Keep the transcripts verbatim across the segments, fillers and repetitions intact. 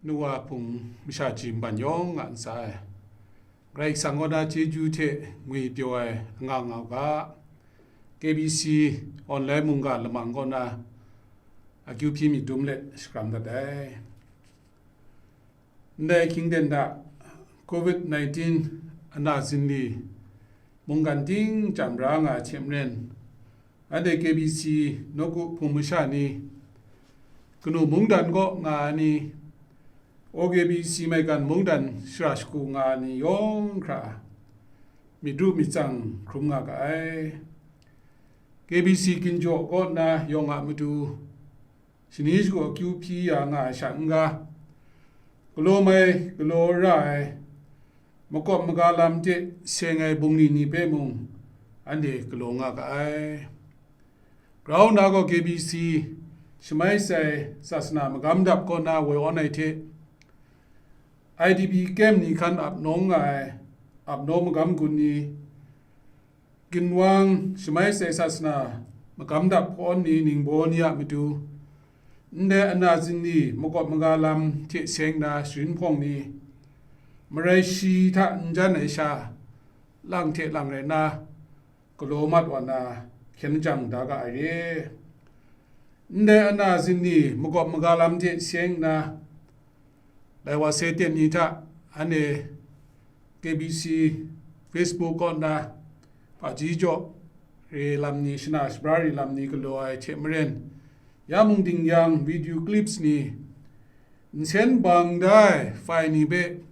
Nuwa hpung masha ji mban yawng a ntsa e, Karai Kasang kaw na chyeju hte ngwi pyaw ai anga nga u ga, K B C online mungga lamang kaw na akyu hpyi myit dum let shakram dat ai. Ndai hkying ten hta, covid nineteen ana zinli mungkan ting chyam ra nga ai hte maren, anhte K B C nawku hpung masha ni, kanu mungdan kaw nga ai ni, O K B C maigan mungdan shara shagu nga ai ni yawng hkra myit ru myit tsang hkrum nga ga ai. K B C ginjaw kaw nna yawng a matu, shani shagu akyu hpyi ya nga ai sha n-ga, galaw mai, galaw ra ai, makawp maga lam hte seng ai bungli ni hpe mung anhte galaw nga ga ai. Grau na gaw K B C shamai sai sasana magam dap kaw na woi awn ai hte, I D P camp ni hkan ap nawng nga ai, ap nawng magam gun ni, ginwang shamai sai sasana magam dap hpawn ni ningbaw ni a matu, ndai ana zinli makawp maga lam hte seng na sharin hpawng ni, marai shi hta n jan ai sha, lang hte lang rai nna, galaw mat wa na hkyen jang da ga ai re. Ndai ana zinli makawp maga lam hte seng nna, lai wa se ten ni hta, anhte K B C Facebook kaw nna, hpaji jaw re lam ni, shana shabra re lam ni galaw ai hte maren, ya mung ding yang video clips ni, nsen bang da ai file ni hpe,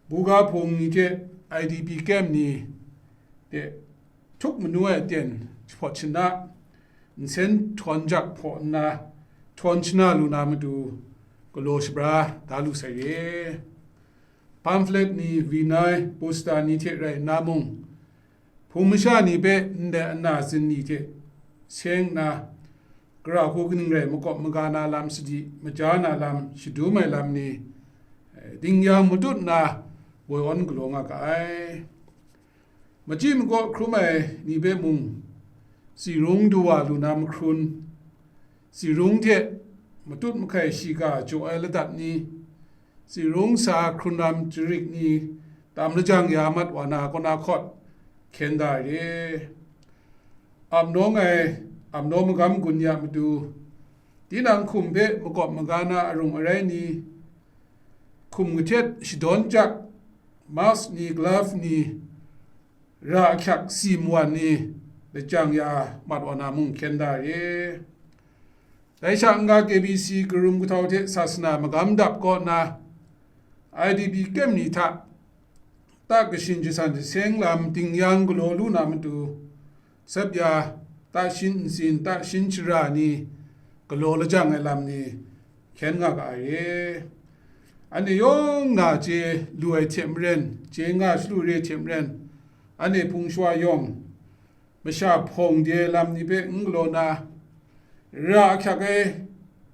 buga hpung ni hte I D P camp ni hte htup manu ai aten jahpawt shana, nsen htawn jak hpaw nna, htawn shana lu na matu, galaw shabra da lu sai re. Pamphlet ni, vinai, poster ni hte rai nna mung, hpung masha ni hpe ndai ana zinli hte seng nna, gara hku kaning rai makawp maga na lam, sadi maja na lam, shadum ai lam ni, eh, ding yang matut nna woi awn galaw nga ga ai. Machyi makaw hkrum ai ni hpe mung, tsi rung du wa lu na mahkrun, tsi rung hte matut mahkai shiga jaw ai ladat ni, tsi rung sa hkrunram jarik ni, tam lajang ya mat wa na kaw na hkawt hkyen da ai re. Ap nawng ai, ap nawng magam gun ya matu, tinang hkum hpe makawp maga na arung arai ni, hkum kahtet shadawn jak, mask ni, glove ni, ra ahkyak si mawan ni, lajang ya mat wa na mung hkyen da re. Dai sha n-ga K B C karum kahtau hte sasana magam dap kaw nna, I D P camp ni hta, ta kashin jasan jaseng lam ding yang galaw lu na matu, sap ya, ta shin ntsin, ta shin shara ni galaw lajang ai lam ni hkyen nga ga ai re. Anhte yawng na chye lu ai hte maren, chye nga shalu re hte maren, anhte hpung shawa yawng masha hpawng de ai lam ni hpe n galaw na, ra ahkyak ai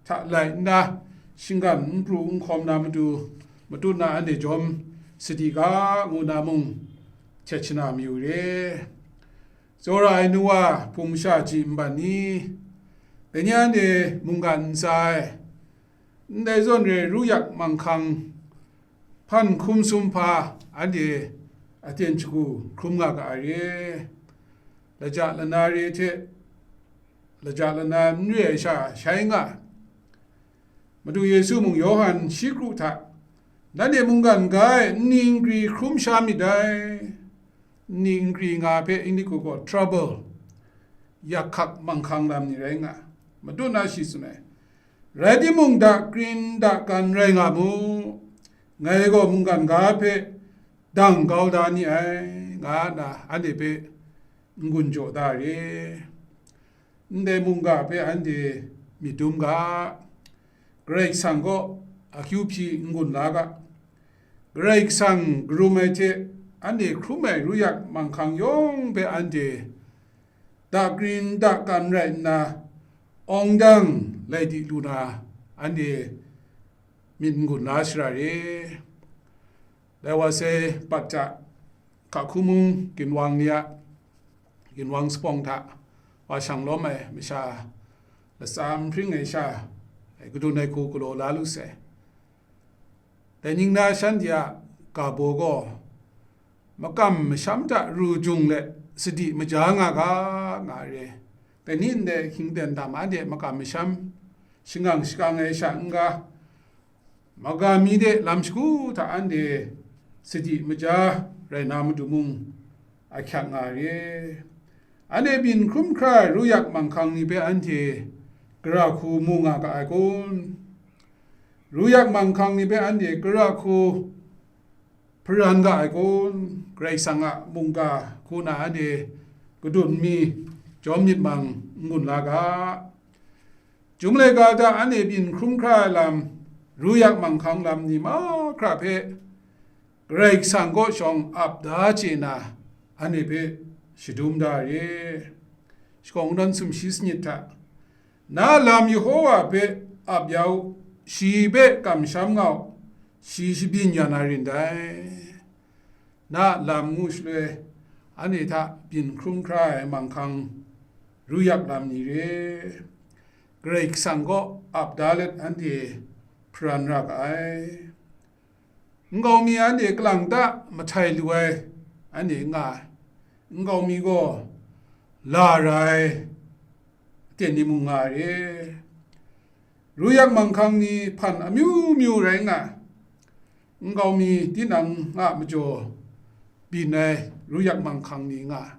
hta lai nna, shinggan n pru n hkawm na matu, matut na anhte jawm sadi ga ngu na mung, htet shana mayu re. Tsawra ai nu wa hpung masha ji nban ni, dai ni anhte mungkan ntsa e, ndai zawn re ru yak manghkang hpan hkum sum hpa anhte aten shagu hkrum nga ga ai re. Laja lana re hte laja lana n re ai sha shai nga ai. Madu Yesu mung Yawhan shi kru hta, nanhte mungkan ga e nni nkri hkrum sha myit dai. Nni nkri nga hpe English gaw trouble, yak hkak manghkang lam ni rai nga ai. Matut na shi tsun ai, rai timung, dakrin dakan rai nga mu, ngai gaw mungkan ga hpe dang kau da ni ai, nga nna anhte hpe n-gun jaw da re. Ndai mungga hpe anhte myit dum ga, Karai Kasang kaw akyu hpyi n-gun la ga. Karai Kasang karum ai hte anhte hkrum ai ru yak manghkang yawng hpe anhte dakrin dakan rai nna, awng dang lai di lu na, anhte myit n-gun la shara re. Dai wa sai, Bat hta, Hkakhumung ginwang ni a ginwang sapawng hta wa shang lawm ai masha, latsa n hpring ai sha, ai kadun ai hku galaw la lu sai. Dai ning na shanhte a ga baw gaw, makam masham hta ru jung let sadi maja nga ga, nga re. Dai ni ndai hkingten-dam anhte makam masham shangang shakang ai sha n-ga, magam mi de lam shagu hta anhte sadi maja rai na matu mung ahkyak nga re. Anhte byin hkrum hkra ai ru yak manghkang ni hpe anhte gara hku mu nga ga ai kun? Ru yak manghkang ni hpe anhte gara hku hparan ga ai kun? Karai Kasang a mungga hku na anhte kadun mi jawm myit mang n gun la ga. Chyum laika hta anhte byin hkrum hkra ai lam, ru yak manghkang lam ni mahkra hpe Karai Kasang kaw shawng ap da chye na, anhte hpe shadum da re. Shakawn Kungdawn sumshi sanit hta, na a lam Yehova hpe ap ya u, shi hpe kamsham nga u, shi shabyin ya na rin dai. Na a lam ngu shaloi, anhte hta byin hkrum hkra ai manghkang ru yak lam ni re, Karai Kasang kaw ap da let anhte hparan ra ga ai. Nkau mi anhte kalang ta mahtai lu ai, anhte nga ai. Nkau mi gaw la ra ai, aten ni mung nga ai re. Ru yak manghkang ni hpan amyu myu rai nga ai. Nkau mi tinang a majaw byin ai ru yak manghkang ni nga ai.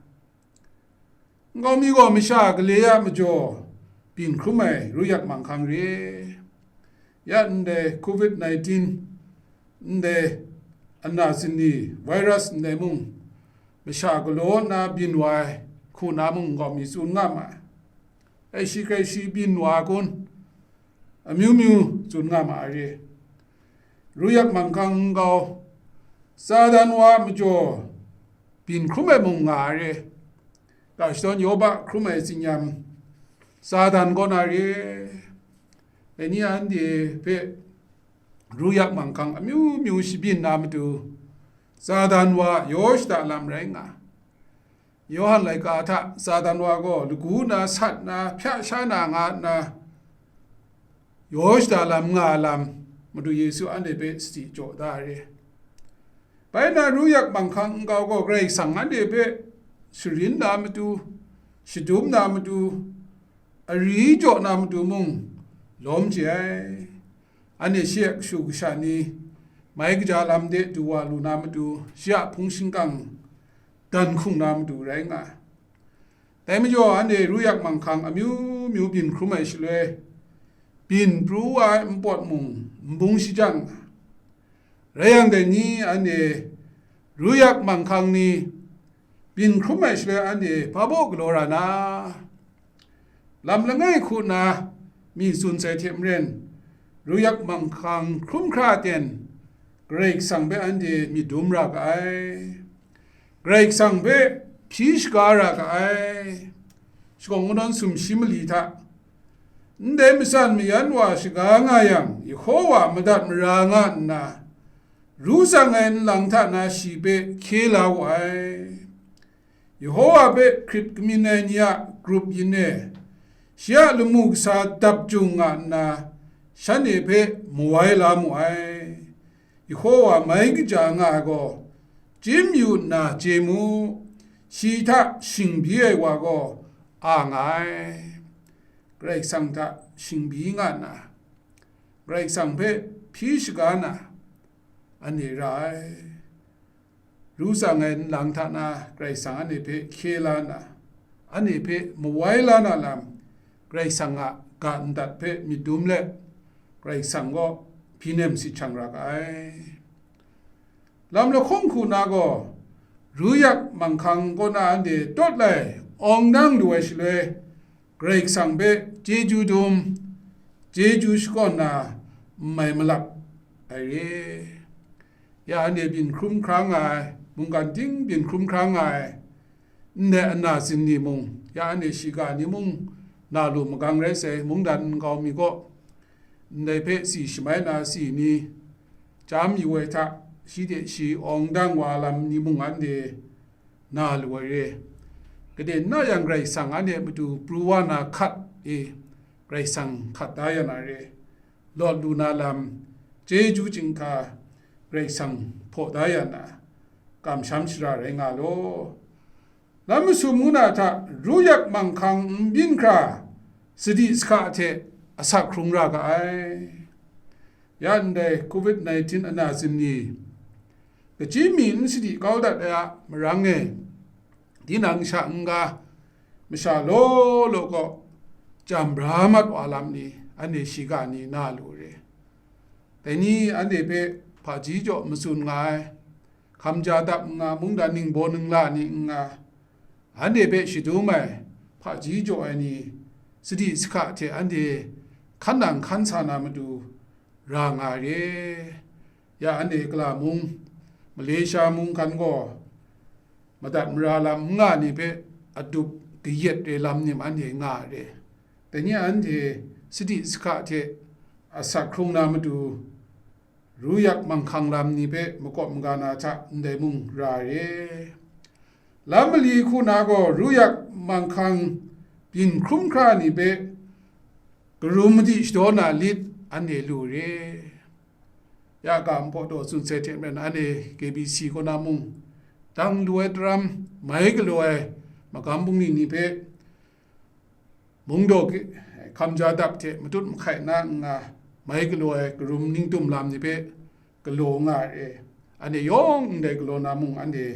Nkau mi gaw masha gale a majaw byin hkrum ai ru yak manghkang re. Ya ndai covid nineteen, ndai ana sini virus ndai mung, masha galaw nna byin wa ai hku na mung nkau mi tsun nga ma ai. Ai shi hkrai shi byin wa ai kun? Amyu myu tsun nga ma ai re. Ru yak manghkang nkau, Satan wa a majaw byin hkrum ai mung nga ai re. Ga shadawn Yoba hkrum ai tsinyam, Satan kaw na re. Dai ni anhte hpe ru yak manghkang amyu myu shabyin na matu, Satan wa yaw shada lam rai nga. Yawhan laika hta Satan wa gaw lagu na sat na hpya sha na nga nna, yaw shada lam nga ai lam, Madu Yesu anhte hpe sadi jaw da ai re. Bai na ru yak manghkang nkau gaw Karai Kasang anhte hpe sharin na matu, shadum na matu, ari jaw na matu mung lawm chye ai. Anhte shi a kashu kasha ni mai kaja lam de du wa lu na matu, shi a hpung shingkang dan hkung na matu rai nga ai. Dai majaw, anhte ru yak manghkang amyu myu byin hkrum ai shaloi, byin pru wa ai npawt mung n bung shajang nga. Rai yang, dai ni anhte ru yak manghkang ni byin hkrum ai shaloi, anhte hpa baw galaw ra na? Lam langai hku na mi tsun sai hte maren, ru yak manghkang hkrum hkra ten Karai Kasang hpe anhte myit dum ra ga ai. Karai Kasang hpe hpyi shaga ra ga ai. Shakawn Kungdawn sumshi mali hta, ndai matsan mayan wa shaga nga yang, Yehova madat mara nga nna, ru tsang ai nlang hta na shi hpe hkye la wu ai. Yehova hpe hkrit kamyin ai ni a grup yin e, shi a lamu kasa dap jung nga nna, shanhte hpe mawai la mu ai. Yehova mai kaja nga ai gaw, chyim yu nna chye mu, shi hta shingbyi ai wa gaw a nga ai. Karai Kasang hta shingbyi nga nna, Karai Kasang hpe hpyi shaga na anhte ra ai. Ru tsang ai nlang hta na Karai Kasang anhte hpe hkye la na, anhte hpe mawai la na lam, Karai Kasang a ga ndat hpe myit dum let, Karai Kasang kaw hpyi nem sit shang ra ga ai. Lam lahkawng hku na gaw, ru yak manghkang kaw na anhte tawt lai awng dang lu ai shaloi, Karai Kasang hpe chyeju dum, chyeju shakawn na n mai malap ai re. Ya anhte byin hkrum hkra nga ai, mungkan ting byin hkrum hkra nga ai, ndai ana sin ni mung, ya anhte shiga ni mung, na lu magang rai sai, mungdan nkau mi kaw, ndai hpe si shamai na si ni, chyam yu ai hta, shi de shi awng dang wa lam ni mung anhte na lu ai re. Gade n na yang Karai Kasang anhte matu pru wa na hkat e, Karai Kasang hkat da ya na re. Lawt lu na lam, chyeju chyinghka, Karai Kasang hpaw da ya na, kamsham shara rai nga law. Lam masum ngu na hta, ru yak manghkang n byin hkra, sadi sahka hte asak hkrung ra ga ai. Ya ndai covid nineteen ana zin ni, kachyi mi n sadi kau dat ai a marang e, tinang sha n-ga, masha law law kaw jam bra mat wa lam ni, anhte shiga ni na lu re. Dai ni anhte hpe hpaji jaw matsun nga ai, hkamja dap n nga, mungdan ningbaw ningla ni n nga, anhte hpe shadum ai, hpaji jaw ai ni, sadi sahka hte anhte hkan nang hkan sa na matu ra nga re. Ya anhte kala mung, Malaysia mung hkan gaw, madat mara lam n nga ni hpe adup kayat re lam ni anhte nga re. Dai ni anhte sadi sahka hte asak hkrung na matu, ru yak manghkang lam ni hpe makawp maga na hta ndai mung ra re. Lam mali hku na gaw ru yak manghkang byin hkrum hkra ni hpe karum madi shadaw na lit anhte lu re. Ya ga npawt daw tsun sai hte maren anhte K B C kaw na mung, dang lu ai daram, mai galaw ai magam bungli ni hpe, mungdaw hkamja dap hte matut mahkai na n nga, mai galaw ai karum ningtum lam ni hpe galaw nga re. Anhte yawng ndai galaw na mung anhte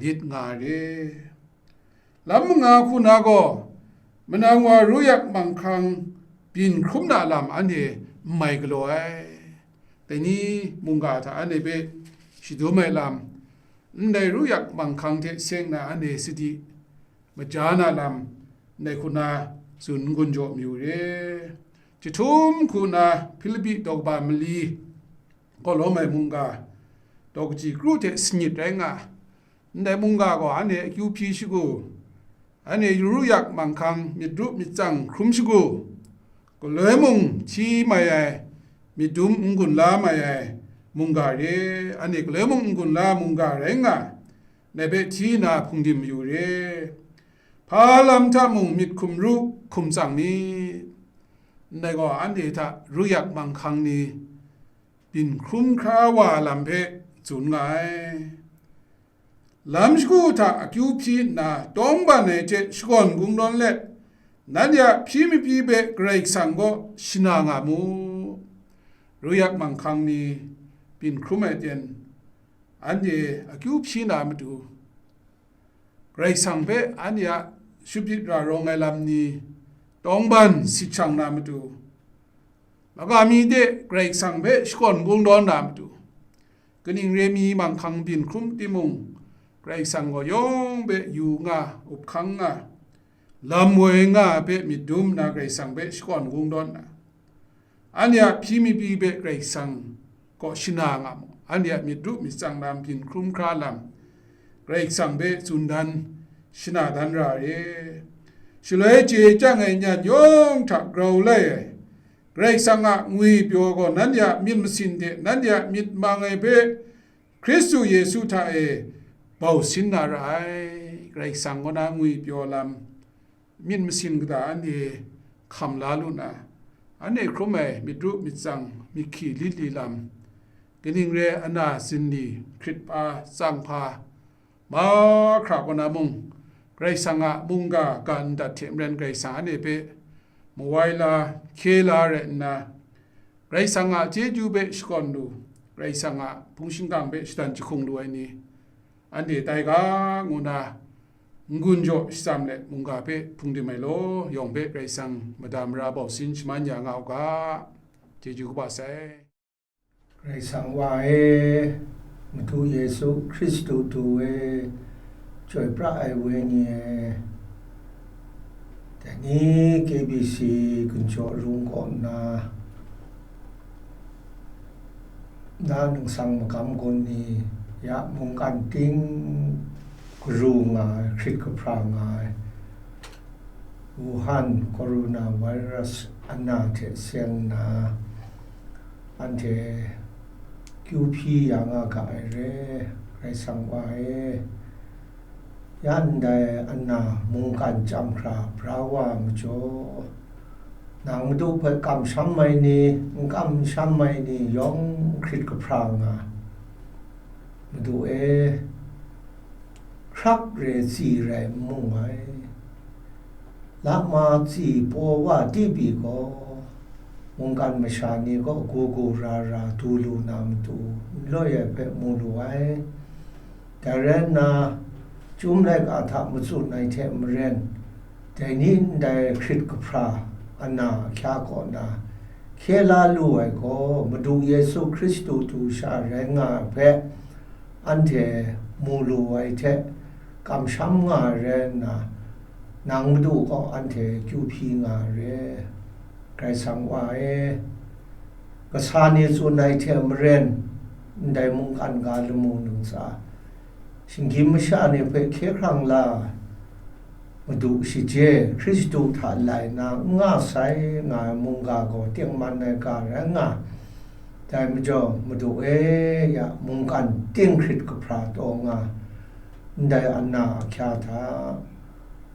lit nga re. Lam manga hku na gaw, manang wa ru yak manghkang byin hkrum na lam anhte n mai galaw ai. Dai ni mungga hta anhte hpe shadum ai lam, ndai ru yak manghkang hte seng na anhte sadi maja na lam, ndai hku na tsun n-gun jaw mayu re. Jahtum hku na Hpilipi daw kaba mali gaw lawm ai mungga, daw kaji kru hte sanit rai nga, ndai mungga gaw anhte akyu hpyi shagu, anhte ru yak manghkang myit ru myit tsang hkrum shagu, galoi mung hti mai ai, myit dum n-gun la mai ai mungga re, anhte galoi mung n-gun la mungga rai nga, ndai hpe hti nna hpungdim mayu re. Hpa lam hta mung myit hkum ru hkum tsang myit. Ndai gaw anhte hta ru yak manghkang ni byin hkrum hkra wa lam hpe tsun nga ai. Lam shagu hta akyu hpyi nna tawngban ai hte shakawn kungdawn let, nanhte a hpyi mabyi hpe Karai Kasang kaw shana nga mu. Ru yak manghkang ni byin hkrum ai ten, anhte akyu hpyi na matu, Karai Kasang hpe anhte a shubit ra rawng ai lam ni tawngban sit shang na matu, magami de Karai Kasang hpe shakawn kungdawn na matu, kaning re mi manghkang byin hkrum timung, Karai Kasang gaw yawng hpe yu nga, up hkang nga, lam woi nga ai hpe myit dum nna Karai Kasang hpe shakawn kungdawn na, anhte a hpyi mabyi hpe Karai Kasang kaw shana nga mu, anhte a myit ru myit tsang lam byin hkrum hkra lam, Karai Kasang hpe tsun dan shana dan ra re. Shaloi chye chyang ai nyan yawng hta grau lai ai, Karai Kasang a ngwipyaw gaw nanhte a myit masin hte nanhte a myit mang ai hpe Hkristu Yesu hta e bau sin na ra ai. Karai Kasang kaw na ngwipyaw lam, myit masin kata anhte hkam la lu na, anhte hkrum ai myit ru myit tsang, myit hki lit li lam, kaning re ana zinli, hkrit pa, tsang hpa, mahkra kaw na mung, Karai Kasang a mungga ga ndat hte maren Karai Kasang anhte hpe mawai la, hkye la rai nna, Karai Kasang a chyeju hpe shakawn lu, Karai Kasang a hpung shingkang hpe shadan jahkung lu ai ni, anhte tai ga ngu na n-gun jaw shatsam let mungga hpe hpungdim ai law, yawng hpe Karai Kasang mada mara bau sin shaman ya nga u ga, chyeju kaba sai. Karai Kasang Wa e, Madu Yesu Hkristu du e, chyoi pra ai Wenyi e, dai ni K B C ginjaw rung kaw nna, na ningsang magam gun ni ya mungkan ting karu nga ai, hkrit kahpra nga ai, Wuhan coronavirus ana hte seng nna, anhte kyu hpyi ya nga ga ai re, Karai Kasang Wa e. Ya ndai ana mungkan chyam hkra bra wa ai majaw, nang Madu hpe kamsham ai ni, n kamsham ai ni yawng hkrit kahpra nga, Madu e, hkrak re tsi rai n mu ai. Lama tsi paw wa tipi gaw, mungkan masha ni gaw gu gu ra ra du lu na matu n loi ai hpe mu lu ai. Dai rai nna, Chyum laika hta matsun ai hte maren, dai ni ndai hkrit kahpra ana ahkya kaw na hkye la lu ai gaw, Madu Yesu Hkristu du sha rai nga ai hpe anhte mu lu ai hte, kamsham nga ai rai nna, nang Madu gaw anhte kyu hpyi nga ai re. Karai Kasang Wa e, kasa ni tsun ai hte maren, ndai mungkan ga lamu ntsa, shinggyim masha ni hpe hkye hkrang la Madu shaje, Hkristu hta lai na n nga sai nga ai mungga gaw tengman ai ga rai nga. Dai majaw, Madu e, ya mungkan ting hkrit kahpra taw nga, ndai ana ahkya hta,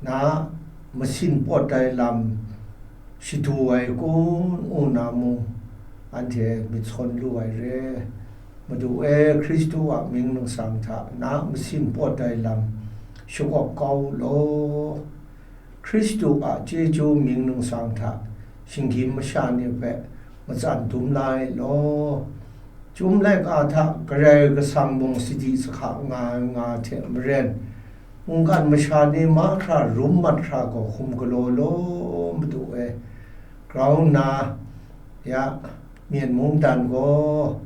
na masin pawt ai lam shadu ai kun u na mung, anhte myit sawn lu ai re. Madu e, Hkristu a mying ningsang hta na masin pawt ai lam shakawp kau u law. Hkristu a chyeju mying ningsang hta shinggyim masha ni hpe matsan dum la ai law. Chyum laika hta Karai Kasang mung sadi sahka nga ai nga hte maren, mungkan masha ni mahkra rum mat hkra gaw hkum galaw law, Madu e, grau nna, ya, Myen mungdan gaw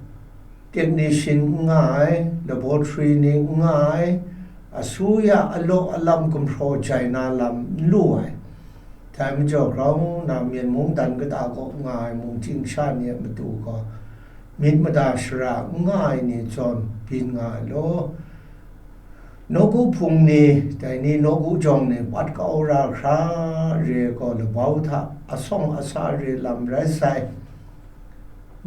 technician n nga ai, laboratory ni n nga ai, asuya alaw alam gumhpraw jai na lam n lu ai. Dai majaw, grau nna Myen mungdan kata kaw nga ai mungchying sha ni a matu gaw, myit mada shara n nga ai ni zawn byin nga ai law. Nawku hpung ni, dai ni nawku jawng ni pat kau ra hkra re gaw, labau hta asawng asa re lam rai sai.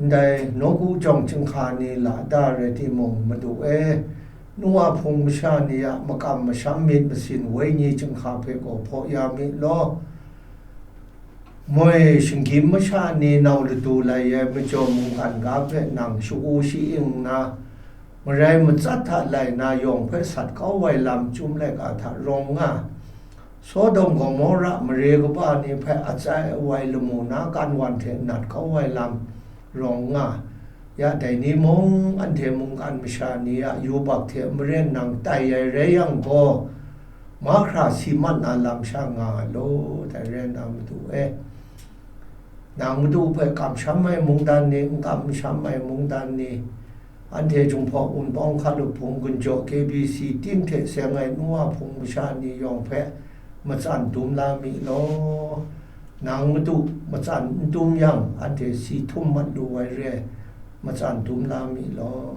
Ndai nawku jawng chyinghka ni la da rai timung, Madu e, nu a hpung masha ni a makam masham myit masin wenyi chyinghka hpe gaw hpaw ya mi law. Moi shinggyim masha ni nau ladu lai ai majaw mungkan ga hpe nang sha-u sha-ing nna, marai matsat hta lai na yawng hpe sat kau ai lam Chyum laika hta rawng nga, Sodom Gomora mare kaba ni hpe atsai awai lamu na kan wan hte nat kau ai lam rawng nga, ya dai ni mung anhte mungkan masha ni a yubak hte maren nang tai ai rai yang gaw, mahkra si mat na lam sha nga ai law, dai rai nna Madu e, nang Madu hpe kamsham ai mungdan ni, n kamsham ai mungdan ni, anhte Jinghpaw Wunpawng Hkalup Hpung Gunjaw K B C ting hte seng ai nu a hpung masha ni yawng hpe matsan dum la mi law. Nang Madu matsan n dum yang, anhte si htum mat lu ai re, matsan dum la mi law.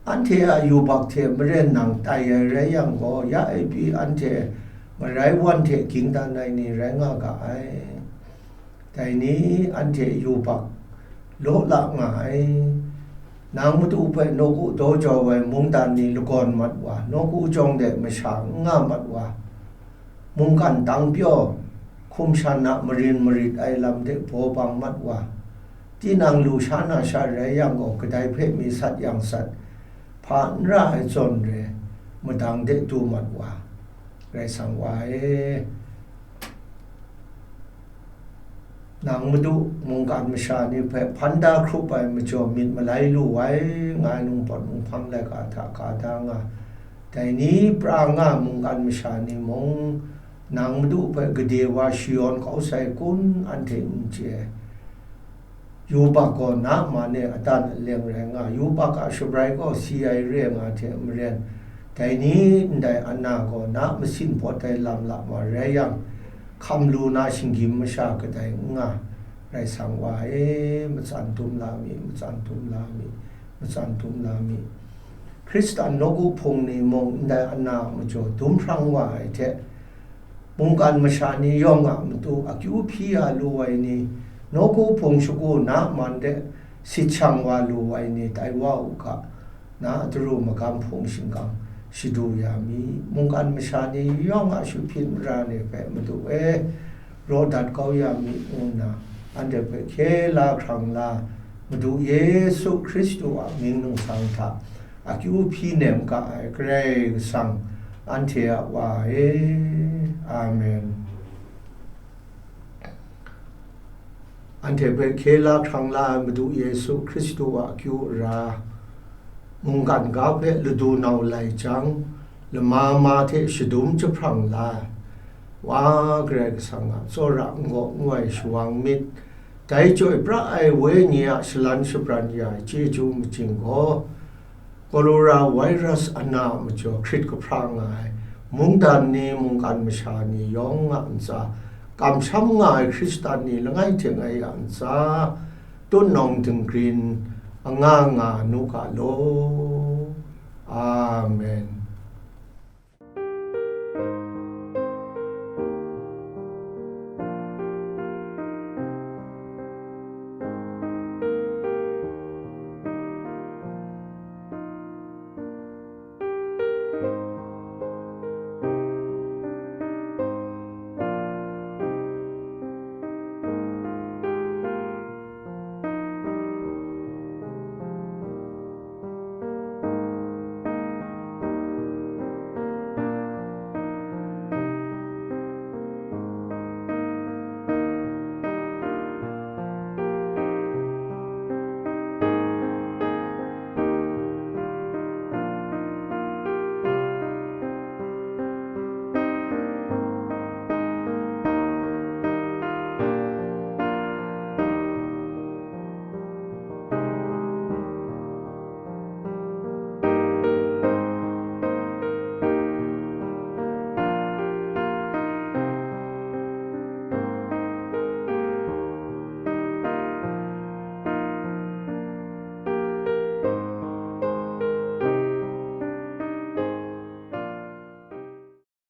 Anhte a yubak hte maren nang tai ai rai yang gaw, ya e pyi anhte marai wan hte ging dan ai ni rai nga ga ai. Dai ni anhte yubak law la nga ai. Nang Madu hpe nawku daw jau ai mungdan ni lagawn mat wa, nawku jawng de masha n nga mat wa, mungkan tang pyaw, hkum shan a marin marit ai lam de baw bang mat wa, tinang lusha na sha rai yang gaw, kadai hpe mi sat yang sat, hpa n ra ai zawn re, madang de du mat wa, Karai Kasang Wa e. Nang Madu mungkan masha ni hpe hpan da hkrup ai majaw myit malai lu ai, nga ai nungpawt nunghpang laika hta ka da nga, dai ni pra nga mungkan masha ni mung, nang Madu hpe gade wa shayawn kau sai kun anhte n chye ai. Yubak gaw na man e adan aleng rai nga, yubak a shabrai gaw si ai re nga hte maren, dai ni ndai ana gaw na masin pawt ai lam la ma rai yang, hkam lu na shinggyim masha kadai n nga, Karai Kasang Wa e, matsan dum la mi, matsan dum la mi, matsan dum la mi. Hkristan nawku hpung ni mung ndai ana majaw dum hprang wa ai hte, mungkan masha ni yawng a matu akyu hpyi ya lu ai ni, nawku hpung shagu na man de sit shang wa lu ai ni tai wa u ga, na a daru magam hpung shingkang shadu ya mi, mungkan masha ni yawng a shahpyin mara ni hpe Madu e raw dat kau ya mi, ngu nna anhte hpe hkye la hkrang la, Madu Yesu Hkristu a mying ningsang hta akyu hpyi nem ga ai Karai Kasang, anhte a Wa e. Amen. Anhte hpe hkye la hkrang la ai Madu Yesu Hkristu a akyu ara, mungkan ga hpe ladu nau lai jang, lama ma hte shadum jahprang la ai Wa Karai Kasang a tsawra n-gaw n-goi shawang myit, dai chyoi pra ai Wenyi a shalan shabran ya ai chyeju majing gaw, Cholera virus ana a majaw hkrit kahpra nga ai mungdan ni, mungkan masha ni yawng a ntsa, kamsham nga ai Hkristan ni langai hte langai a ntsa, tutnawng dinggrin anga nga nu ga law. Amen.